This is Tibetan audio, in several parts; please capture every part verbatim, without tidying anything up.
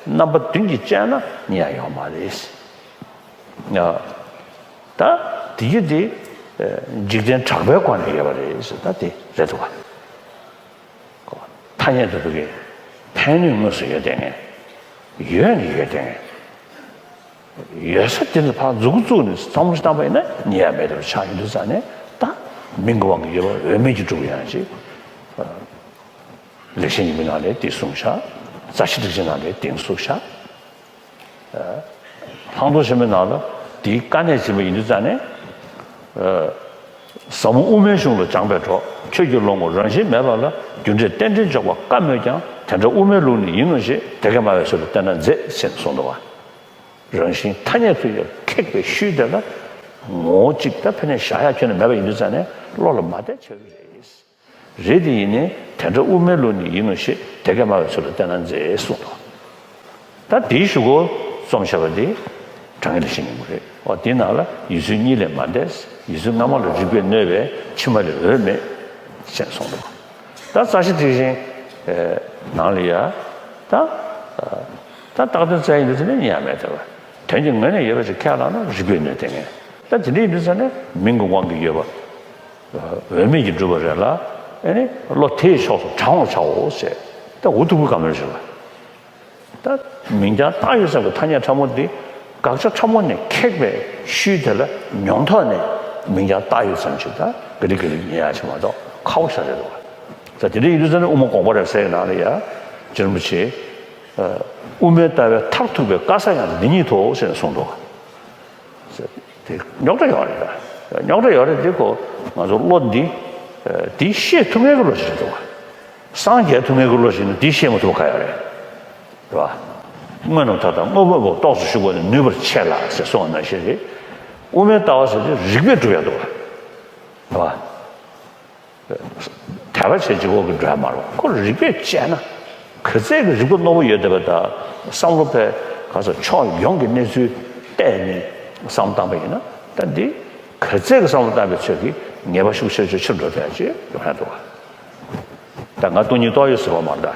རྣམ་པ་བདུན་གྱིས་དཔྱད་ན་རྙེད་ཡ་ཡོད་མ་རེད། ཡ། ད་དེ་རྒྱུ་དེ་འཇིག་རྟེན་གྲགས་པའི་སྒོ་ནས་ཡོད་པ་རེད་ཟེར། ད་དེ་རེད་འདུག་ག། ཐ་སྙད་དུ་བོད་ཀྱི་ཕན་ནུས་དངོས་སུ་ཡོད་བསྡད་མཁན། ཡོད་ནི་ཡོད་བསྡད་མཁན། ཡོད་ས་དེ་ལ་ཕར་མཛུབ་གུ་བཙུགས་ནས་བསམ་བློ་ཞིག་བཏང་པ་ཡིན་ན་རྙེད་ཡ་མེད་པ་ཆགས་ཡོང་དུས་ཙང་ནས། ད་མིང་གི་དབང་གིས་ཡོད་པ་འོས་མེད་ཀྱི་གྲུབ་ཡང་ཞིག། ལེགས་བཤད་སྙིང་པོའི་ནང་ལ་དེ་གསུངས་ཤག། རྩ་ཤེ་ཊཱིཀ་ཆེན་ནང་ལ་དེ་གསུངས་ཤག། ལྷག་མཐོང་ཆེན་མོའི་ནང་ལ་དེའི་དཀའ་གནད་ཕྱིན་པ་ཡིན་དུས་ཙང་ནས། ཟབ་མོ་དབུ་མའི་གཞུང་ལ་སྦྱངས་པའི་གྲོགས། ཁྱོད་ཀྱི་བློ་ངོར་རང་བཞིན་མེད་པ་ལ། རྒྱུ་འབྲས་རྟེན་འབྲེལ་འཇོག་པ་དཀའ་མོད་ཀྱང་། དེ་འདྲ་དབུ་མའི་ལུགས་ནི་ཡིན་ནོ་ཞེས། དེ་སྐད་སྨྲ་བའི་ཚུལ་ལ་བལྟས་ན་མཛེས། ཞེས་གསུངས་འདུག་བ། རང་བཞིན་ཐ་སྙད་དུ་ཡང་ཁེགས་པའི་ཤུལ་དེ་ལ་ངོ་བོ་གཅིག་ད་ཕན་ནས་བཞག་ཡ་ཁྱོན་ནས་མེད་པ་ཡིན་དུས་ཙང་ནས་བློ་ལ་མ་བདེ་ཆགས་ཀྱི་རེད། རེད་དེ་ཡིན་ནའི་དེ་འདྲ་དབུ་མའི་ལུགས་ནི་ཡིན་ནོ་ཞེས། དེ་སྐད་སྨྲ་བའི་ཚུལ་ལ་བལྟས་ན་མཛེས་གསུངས་འདུག། ད་དེའི་གཞུག་གུ་རྩོམ་བྱས་པ་དེ་དྲང་ངེས་ལེགས་བཤད་སྙིང་པོ་རེད། འོ་དེའི་ནང་ལ་ཡུལ་ཚུལ་གཉིས་ལས་མ་འདས། ཡུལ་ཚུལ་སྔ་མ་ལ་རིགས་པས་གནོད་པས་ཕྱི་མ་ལས་འོས་མེད་ཅེས་གསུངས་འདུག། ད་རྩ་ཤེ་ཊཱིཀ་ཆེན་ནང་ལ་ཡ་ད་ད་རྟགས་དོན་བཙལ་ཡིན་དུས་ཙང་ནས་རྙེད་ཡ་མེད་བསྡད་པ། དོན་གྱི་ངོས་ནས་ཡོད་པ་ཞིག་ཁས་བླངས་ན་རིགས་པས་གནོད་བསྡད་མཁན། ད་དེ་འདྲ་ཡིན་དུས་ཙང་ནས་མིང་གི་དབང་གིས་ཡོད་པ་འོས་མེད་ཀྱིས་གྲུབ་པ་རེད་ལ། ཨེ་ནི་བློ་དེའི་ཕྱོགས་སུ་དྲང་བར་བྱའོ་ཞེས་ད་འུ་ཐུག་པོའི་བཀའ་མོལ་ཞུ་བ། ད་མིང་རྐྱང་བཏགས་ཡོད་ཙམ་གྱི་ཐ་སྙད་ཕྲ་མོ་འདི་དགག་བྱ་ཕྲ་མོ་ནས་ཁེགས་པའི་ཤུལ་དེ་ལ་མྱོང་ཐོག་ནས་མིང་རྐྱང་བཏགས་ཡོད་ཙམ་ཞིག་ད་ག་ལེ་ག་ལེ་རྙེད་ཡ་ཆེ་མ་གཏོགས་ཁག་པོ་ཞེ་དྲག་རེད་འདུག་བ། ད་དེ་འདྲ་ཡིན་དུས་ཙང་ནས་དབུ་མ་དགོངས་པ་རབ་གསལ་གྱི་ནང་ལ་ཡ། རྗེ་རིན་པོ་ཆེས་དབུ་མའི་ལྟ་བའི་མཐར་ཐུག་པའི་དཀའ་ས་ཡང་འདི་ཉིད་དོ་ཞེས་གསུངས་འདུག། དེ་རྙོག་དྲ་ཡོད་རེད་ད། རྙོག་དྲ་ཡོད་རེད་དེ། ཁོ་ང་ཚོ་བློ་འདི་འདི་ཤེས་ཐུབ་མཁན་གྱི་བློ་ཞིག་རེད་འདུག་བ། སངས་རྒྱས་ཐུབ་མཁན་གྱི་བློ་ཞིག་ནི་འདི་ཤེས་མ་ཐུབ་པ་ག་ཡོད་རེད། རེད་བ། དངོས་རྣམས་མཐའ་དག་དངོས་པོའི་བབ་རྟོགས་སུ་ཞུགས་པ་ནི་ནུས་པར་ཆེ་ལ་ཞེས་གསུངས་པ་ནང་བཞིན་རེད། དབུ་མའི་ལྟ་བ་ཟེར་དེ་རིགས་པས་སྒྲུབ་ཡ་འདུག་བ། རེད་བ། དད་པ་བྱས་གཅིག་པོ་གིས་འགྲོ་ཡ་མ་རེད། ཁོ་རིགས་པས་དཔྱད་ན་ག་ཚད་ཀྱི་རིག་པ་རྣོ་པོ་ཡོད་བསྡད་པ་དང་། བསམ་བློ་ཕར་ག་ས་ཕྱོགས་ཡོངས་ཀྱི་གནས་ཚུལ་བལྟས་ནས་བསམ་བློ་བཏང་པ་ཡིན་ན། ད་འདི་ག་ཚད་ཀྱི་བསམ་བློ་བཏང་པའི་ཚོད་ཀྱིས་ངེས་པ་ཤུགས་ཆེ་ཆེ་ཆེར་འགྲོ་ཐུབ་ཡ་ཅིག་ཡོང་ཡ་འདུག་བ། ད་ང་སྟོང་ཉིད་རྟོགས་ཡོད་ཟེར་བ་མ་རེད་ད།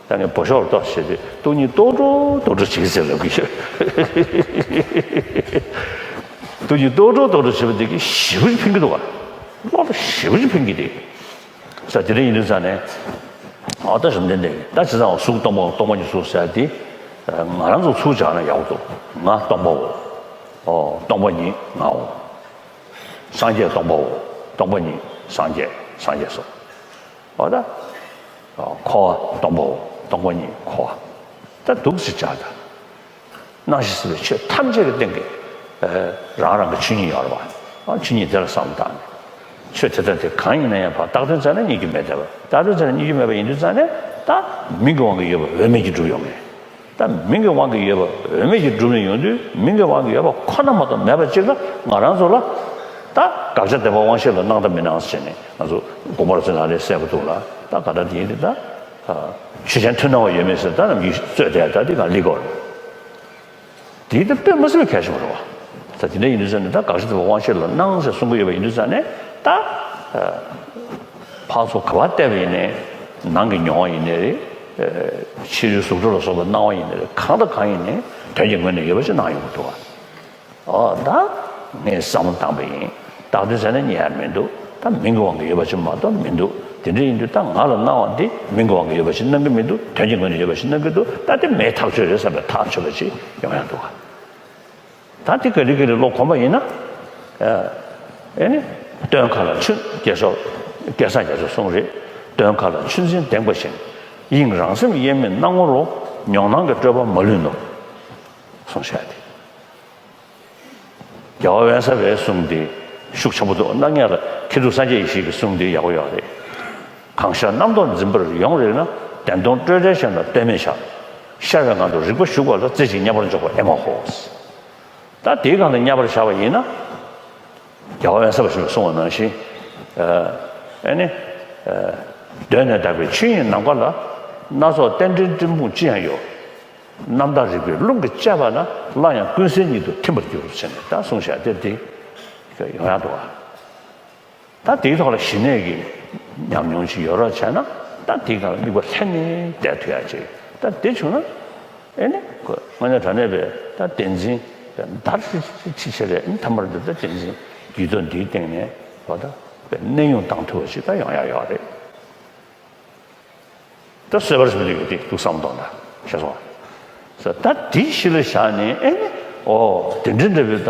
ད་ངས་བོད་ཤོག་ལ་གཏོགས་བྱས་ཏེ་སྟོང་ཉིད་རྟོགས་འགྲོ་རྟོགས་འགྲོ་བྱེད་ཀྱི་ཟེར་ལབ་ཀྱི་ཡོད། སྟོང་ཉིད་རྟོགས་འགྲོ་རྟོགས་འགྲོ་བྱེད་པ་དེ་གིས་ཞེ་པོ་ཅིག་ཕན་གྱི་འདུག་ག། བློ་ལ་ཞེ་པོ་ཅིག་ཕན་གྱི་འདུག། ས་དེ་འདྲ་ཡིན་དུས་ཙང་ནས། ཨ་ད་བཅོམ་ལྡན་འདས་ཀྱིས་ད་བྱས་ཙང་གཟུགས་སྟོང་པའོ། སྟོང་པ་ཉིད་གཟུགས་ཟེར་ཡ་དེ་ང་རང་ཚོ་ཚུར་སྦྱར་ན་ཡག་པོ་འདུག། ང་སྟོང་པའོ། ཨོ་སྟོང་པ་ཉིད་ངའོ། སངས་རྒྱས་སྟོང་པའོ། སྟོང་པ་ཉིད་སངས་རྒྱས། སངས་རྒྱས་སོ། འོ་ད། འཁོར་བ་སྟོང་པའོ། སྟོང་པ་ཉིད་འཁོར་བ། ད་འདུག་སེ་བྱ་ད། སྣང་ཞིང་སྲིད་པའི་ཆོས་ཐམས་ཅད་ཀྱི་སྟེང་གི་རང་རང་གི་ཆོས་ཉིད་ཡོད་རེད་བ། ཆོས་ཉིད་དེ་ལ་བསམ་བཏང་ནས། ཆོས་དེ་དང་དེ་གང་ཡིན་ན་ཡང་ཕར་བཏགས་དོན་བཙལ་ན་རྙེད་རྒྱུ་མེད་བསྡད་པ། བཏགས་དོན་བཙལ་ན་རྙེད་རྒྱུ་མེད་པ་ཡིན་དུས་ཙང་ནས། ད་མིང་གི་དབང་གིས་ཡོད་པ་འོས་མེད་ཀྱིས་གྲུབ་ཡོང་ངེས། ད་མིང་གི་དབང་གིས་ཡོད་པ་འོས་མེད་ཀྱིས་གྲུབ་ནས་ཡོང་དུས། མིང་གི་དབང་གིས་ཡོད་པ་ཁོ་ན་མ་གཏོགས་མེད་པ་ཅིག་ལ་ང་རང་ཚོ་ལ་ད་དགག་བྱ་བདེན་པ་དབང་ཤེས་ལ་སྣང་དང་མི་སྣང་ཟེར་ནས། ང་ཚོ་དགོངས་པ་རབ་གསལ་ནང་ལ་གསལ་པོ་འདུག་ལ། ད་ག་འདྲ་དེ་ཡིན་དུས་ད། ཆོས་ཅན་མཐུན་སྣང་བ་ཡོད་མེད་ཟེར་ད་ནམ་རྒྱུན་རྩོད་བསྡད་ད་འདི་གང་ལེགས་གོ། དེའི་ད་དཔེ་མ་སྲིད་པའི་གལ་ཆེན་པོ་རེད་བ། ད་དེ་འདྲ་ཡིན་དུས་ཙང་ནས། ད་དགག་བྱ་བདེན་པ་དབང་ཤེས་ལ་སྣང་ཟེར་གསུང་གི་ཡོད་པ་ཡིན་དུས་ཙང་ནས། ད་ཕར་ཚུར་ག་པར་བལྟས་པ་ཡིན་ནའི། ནང་གི་མྱོང་བ་ཡིན་ནའི་རེད། ཕྱི་རོལ་གཟུགས་སྒྲ་ལ་སོགས་པའི་སྣང་བ་ཡིན་ནའི་རེད། གང་དང་གང་ཡིན་ནའི་དོན་གྱི་ངོས་ནས་ཡོད་པ་ཅིག་སྣང་ཡོང་གི་འདུག་བ། ཨོ་ད་ངས་བསམ་བློ་བཏང་པ་ཡིན། བཏགས་དོན་བཙལ་ན་རྙེད་ཡ་མི་འདུག། ད་མིང་གི་དབང་གིས་ཡོད་པ་ཅིག་མ་གཏོགས་མི་འདུག། དེ་འདྲ་ཡིན་དུས་ད་ང་ལ་སྣང་བ་འདི་མིང་གི་དབང་གིས་ཡོད་པ་ཞིག་སྣང་གི་མི་འདུག། དོན་གྱི་ངོས་ནས་ཡོད་པ་ཞིག་སྣང་གི་འདུག། ད་དེ་མེད་ཐག་ཆོད་རེད་བསམ་པའི་ཐག་ཆོད་པ་ཅིག་ཡོང་ཡ་འདུག་ག། ད་དེ་ག་ལེ་ག་ལེ་བློ་གོམས་པ་ཡིན་ན། ཨ་ནི། སྟོན་ཁ་ལ་ཆུ། རྒྱལ་སོགས། སྐལ་བཟང་རྒྱ་མཚོས་གསུངས་རེད། སྟོན་ཁ་ལ་ཆུ་འཛིན་ལྡེངས་པ་བཞིན། དབྱིངས་རང་སེམས་དབྱེར་མེད་སྣང་ངོ་རུ། མྱོང་སྣང་གི་སྤྲོས་པ་མ་ལུས་ནོ། གསུངས་བཞག་སྟེ། རྒྱལ་བ་དབེན་ས་པའི་གསུང་དེ་ཤུགས་ཆེན་པོ་འདུག། སྣང་བརྙན་ལ་མཁས་གྲུབ་སངས་རྒྱས་ཡེ་ཤེས་ཀྱི་གསུང་དེ་ཡག་པོ་ཡོད་རེད། གང་ཤར་རྣམ་རྟོག་འཛིན་པར་ཡོངས་རིག་ན། བདེན་སྟོང་སྤྲོས་བྲལ་གཞན་ལ་ལྟོས་མེད་བཞག། ཤར་བའི་ངང་དུ་རིག་པ་ཞུགས་པ་ལ། རྩེ་གཅིག་མཉམ་པར་འཇོག་པ་ཨེ་མ་ཧོ། ད་དེའི་སྒང་ལ་མཉམ་པར་བཞག་པ་ཡིན་ན། རྒྱལ་བ་དབེན་ས་པ་ཞིག་གིས་གསུངས་པ་ནང་བཞིན། ཨ་ནི། གདོད་ནས་དག་པའི་ཆོས་དབྱིངས་ནམ་མཁའ་ལ། སྣ་ཚོགས་རྟེན་འབྲེལ་སྤྲིན་ཕུང་ཅི་ཡང་ཡོད། རྣམ་དག་རིག་པའི་རླུང་གིས་བསྐྱབས་པ་ན། སླར་ཡང་ཀུན་གསལ་ཉིད་དུ་ཐིམ་པར་འགྱུར། ཟེར་ནས་ད་གསུངས་བཞག་དེ་དེ་ཡོང་ཡག་འདུག་ག། ད་དེའི་ཐོག་ལ་ཞི་གནས་ཀྱི་ཉམས་མྱོང་ཅིག་ཡོད་རོགས་བྱས་ན། ད་དེའི་སྒང་ལ་དམིགས་པ་ལྷན་ནེ་བསྡད་ཐུབ་ཡག་ཅིག། ད་དེ་བྱུང་ན། ཨེ་ནི་ཁོ་དངོས་གནས་དྲང་གནས་པའི་ད་བསྟན་འཛིན་པའི་མདའ་ཁྲི་ཁྲི་ཆེ་རེད། ཨེ་ནི་ཐ་མར་འདི་ད་བསྟན་འཛིན་རྒྱུད་ཐོག་འདིའི་སྟེང་ནས་བ་ད་པའི་གནས་དབྱུང་བཏང་ཐུབ་པ་ཞིག་ད་ཡོང་ཡ་ཡོད་རེད། ད་གསོལ་བ་རེ་ཞིག་ཡོད་དེ་འདུག་བསམ་གཏོང་ད་ཤེས་སོང་། ད་དེ་གཞི་ལ་བཞག་ནས་ཨེ་ནི་ཨོ་དེ་འདྲ་འདྲ་བའི་ད་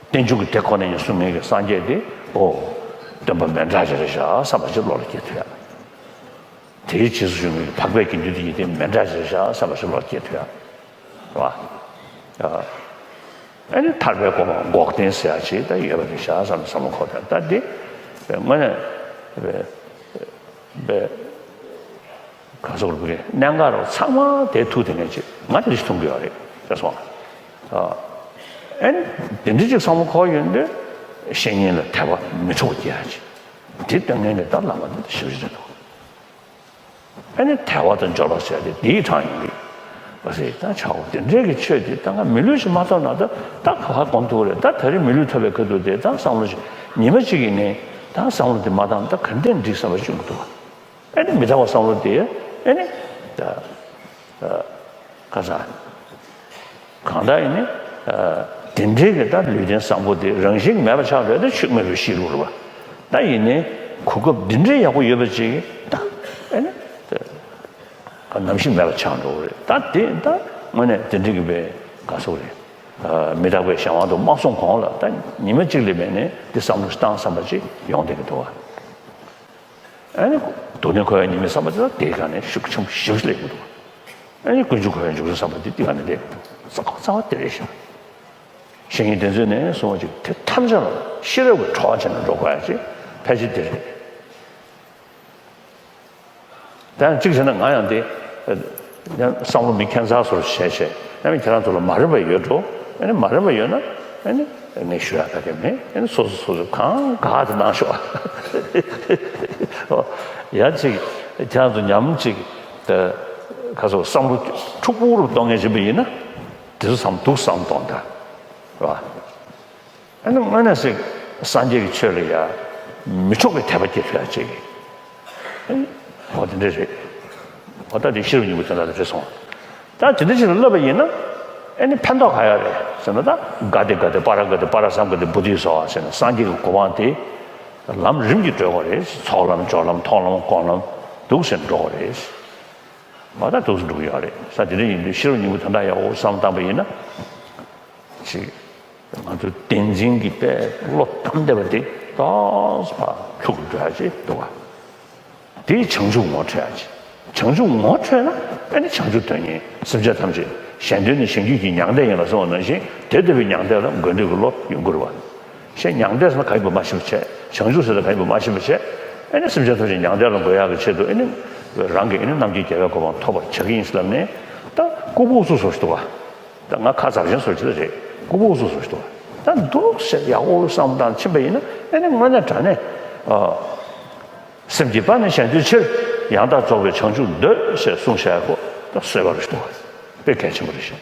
བསྟན་བཅོས་ཀྱི་དེ་ཁོ་ནས་ཡང་གསུང་མཁན་གྱི་སངས་རྒྱས་དེ་ཨོ་སྟོན་པ་མན་དྲག་ཅིག་རེད་ཤག་བསམ་པ་ཅིག་བློ་ལ་སྐྱེ་ཐུབ་ཡ། དེའི་རྗེས་སུ་ཞུགས་མཁན་གྱི་འཕགས་པའི་དགེ་འདུན་དེ་ཡིན་ཏེ་མན་དྲག་ཅིག་རེད་ཤག་བསམ་པ་ཅིག་བློ་ལ་སྐྱེ་ཐུབ་ཡ། རེད་བ། ཨ་ནི་ཐར་པའི་གོ་འཕང་འགོག་བདེན་ཟེར་ཡ་ཅིག་ད་ཡོད་པ་རེད་ཤག་བསམ་བསམ་བློ་འཁོར་ད་ད་འདི་དངོས་གནས་པའི་པའི་ག་ཟེར་དགོས་རེད། གནད་འགག་རོ་ཚང་མ་དེ་ཐུག་དེ་ནས་ཅིག་ང་དེ་ཞིག་མཐོང་གི་ཡོད་རེད་ཟེར་སོང་། ཨ་ནི་དེ་འདྲ་ཅིག་བསམ་བློ་འཁོར་ཡོང་དུས་བཤེས་གཉེན་ལ་དད་པ་མི་འཕྲོག་སྐྱེ་ཡ་ཅིག་དེ་སྟོན་མཁན་ནི་ད་བླ་མ་དེ་ཞེ་པོ་ཅིག་རེད་འདུག་ཨ་ནི་དལ་བ་དང་འབྱོར་བ་ཟེར་ཏེ་འདིའི་གྲངས་ཡིན་གྱི། བ་ཟེར་ད་ཆའོ་དེ་འདྲའི་གི་ཆོས་དེ་ད་ང་མི་ལུས་ཤིག་མ་ཐོབ་ན་ད་ད་ག་བ་གོམས་ཐུབ་རེད། ད་ད་རེས་མི་ལུས་ཐོབ་པའི་ཁ་ཐུག་དེ་ད་བསམ་བློ་ཞིག་ཉི་མ་གཅིག་ཡིན་ནའི་ད་བསམ་བློ་དེ་མ་བཏང་ད་ག་འདྲས་འགྲིག་བསམ་པ་ཞིག་མི་འདུག་ཨ་ནི་མི་ལྡང་བ་བསམ་བློ་དེ་ཨ་ནི་ད་ད། ཁ་སང་། གང་ལྟར་ཡིན་ནི། དེ་འདྲའི་གི་ད་ལུས་རྟེན་བཟང་པོ་དེ་རང་བཞིན་མེད་པ་ཆགས་འགྲོ་ཡ་ད་ཆོས་དངོས་པོའི་གཤིས་ལུགས་རེད་བ། ད་ཡིན་ནི། གོ་སྐབས་འདི་འདྲའི་ཡག་པོ་ཡོད་པ་ཅིག་ད། ཨེ་ནི། ནམ་ཞིག་མེད་པ་ཆགས་འགྲོ་གི་རེད། ད་དེ་ད་དངོས་གནས་དེ་འདྲའི་གི་པའི་ག་ཟེར་རེད། མི་རྟག་པའི་གཞན་དབང་དུ་མ་སོང་གོང་ལ་ད་ཉི་མ་གཅིག་ལས་མེད་ནི་འདི་བསམ་བློ་ཞིག་བཏང་བསམ་པ་ཅིག་ཡོང་བསྡད་ཀྱི་འདུག་བ། ཨ་ནི་སྡུག་བསྔལ་འཁོར་བའི་ཉེས་དམིགས་བསམ་པ་དེ་དག་དེའི་སྒང་ནས་ཤུགས་ཆེན་པོ་ཞེ་པོ་ཅིག་སླེབས་ཀྱི་འདུག་ཨ་ནི་ཀུན་འབྱུང་འཁོར་བའི་འབྱུང་ཚུལ་བསམ་པ་དེ་དེའི་སྒང་ནས་སླེབས་ཀྱི་འདུག་རྩ་བ་རྩ་བ་དེ་རེད་ཤག་བཤེས་གཉེན་དེ་ཚོས་ནས་གསུངས་པ་ཅིག་དེ་ཐམས་ཅད་ལ་ཤེས་རབ་ཀྱི་གྲོགས་བྱས་ནས་འགྲོ་དགོས་ཡ་ཅིག་ཕལ་ཆེར་དེ་རེད། ད་ཡང་གཅིག་བྱས་ན་ང་ཡང་དེ། ཡང་བསམ་བློ་མི་ཁྱད་མཚར་བཟོ་འདྲ་བྱས་བྱས་ཨ་ནི་ཁྱེད་རང་ཚོ་ལ་མ་རེད་པ་ཡོད་འགྲོ། ཨ་ནི་མ་རེད་པ་ཡོད་ན་ཨ་ནི་ངས་ཞུ་ཡག་ག་གེ་མེད། ཨ་ནི་སོ་སོ་སོ་སོ་གང་དགའ་དེ་གནང་ཤོག་ཨོ། ཡང་ཅིག་ཁྱེད་རང་ཚོ་ཉམས་ཅིག་དེ་ཁ་སོ་བསམ་བློ་འཁྲུག་པོ་རུ་གཏོང་མཁན་ཅིག་ཡིན་ན་དེ་ཚོ་བསམ་སྡུག་བསམ་གཏོང་ད་རེད་པ། ཨ་ནི་དངོས་གནས་སེ་སངས་རྒྱས་ཀྱི་ཆོས་ལ་ཡ་མི་འཕྲོག་པའི་དད་པ་སྐྱེ་ཐུབ་ཡ་ཅིག་ཨ་ནི་འོ་དེ་འདྲ་རེད། འོ་ད་དེ་ཤེས་རབ་སྙིང་པོའི་དོན་དག་དེ་རེད་སོང་། ད་དེ་འདྲ་ཅིག་ལ་བསླབ་པ་ཡིན་ན་ཨ་ནི་ཕན་ཐོགས་ག་ཡ་རེད་ཟེར་ན། ད་ག་དེ་ག་དེ་པ་ར་ག་དེ་པ་ར་སཾ་ག་དེ་བོ་དྷི་སྭཱ་ཧཱ་ཟེར་ན་སངས་རྒྱས་ཀྱི་གོ་འཕང་དེ་ལམ་རིམ་གྱིས་བགྲོད་དགོས་རེད། ཚོགས་ལམ་སྦྱོར་ལམ་མཐོང་ལམ་སྒོམ་ལམ་འདུག་སེ་འགྲོ་དགོས་རེད། འོ་ད་འདུག་སེ་འགྲོ་གི་ཡོད་རེད། ས་དེ་འདྲ་ཡིན་དུས་ཤེས་རབ་སྙིང་པོའི་དོན་དག་ཡག་པོ་བསམ་བཏང་པ་ཡིན་ན། ཅིག་ང་ཚོའི་བསྟན་འཛིན་གྱི་དཔེ་བློ་གཏམ་བདེ་བ་དེ་ཏོག་ཙམ་ཕར་ལྷུག་ཏུ་འགྲོ་ཡ་ཅིག་འདུག་བ། དེས་བྱང་ཆུབ་ངོ་འཕྲོད་ཡ་ཅིག་བྱང་ཆུབ་ངོ་འཕྲོད་ན་ཨ་ནི་བྱང་ཆུབ་དོན་གཉེར། སེམས་ཅན་ཐམས་ཅད་གཞན་དོན་ནི་གཞན་རྒྱུད་ཀྱི་མྱང་འདས་ཡིན་ལ་གསུངས་པ་ནང་བཞིན་དེ་ལྟ་བུའི་མྱང་འདས་ལ་འགོད་འདོད་ཀྱི་བློ་ཡོང་དགོས་རེད་བ། ཞེས་མྱང་འདས་ཟེར་ན་ག་ཡིན་པ་མ་ཤེས་པ་བྱས། བྱང་ཆུབ་ཟེར་ན་ག་ཡིན་པ་མ་ཤེས་པ་བྱས། ཨ་ནི་སེམས་ཅན་ཐམས་ཅད་མྱང་འདས་ལ་འགོད་ཡག་གི་ཆེད་དུ་ཨ་ནི་རང་གིས་ཨ་ནི་རྣམ་མཁྱེན་རྒྱལ་བའི་གོ་འཕང་ཐོབ་པར་བྱ་གི་ཡིན་ཟེར་ལབ་ནས་ད་ལྐུགས་པ་ཨུ་ཚུགས་བཟོ་ཞིག་འདུག་བ། ད་ང་ཁ་ཚབ་ཆེན་བཟོ་ཅི་ལ་རེད། ལྐུགས་པ་ཨུ་ཚུགས་བཟོ་ཞིག་འདུག་བ། ད་འདུག་སེ་ཡག་པོ་བསམ་བཏང་ཕྱིན་པ་ཡིན་ན་ཨ་ནི་དངོས་གནས་དྲང་གནས། ཨ། སེམས་བསྐྱེད་པ་ནི་གཞན་དོན་ཕྱིར། ཡང་དག་རྫོགས་པའི་བྱང་ཆུབ་འདོད་ཞེས་གསུངས་བཞག་ཁོ་ད་གསོལ་བ་རེད་འདུག་བ། དཔེ་གལ་ཆེན་པོ་རེད་ཤག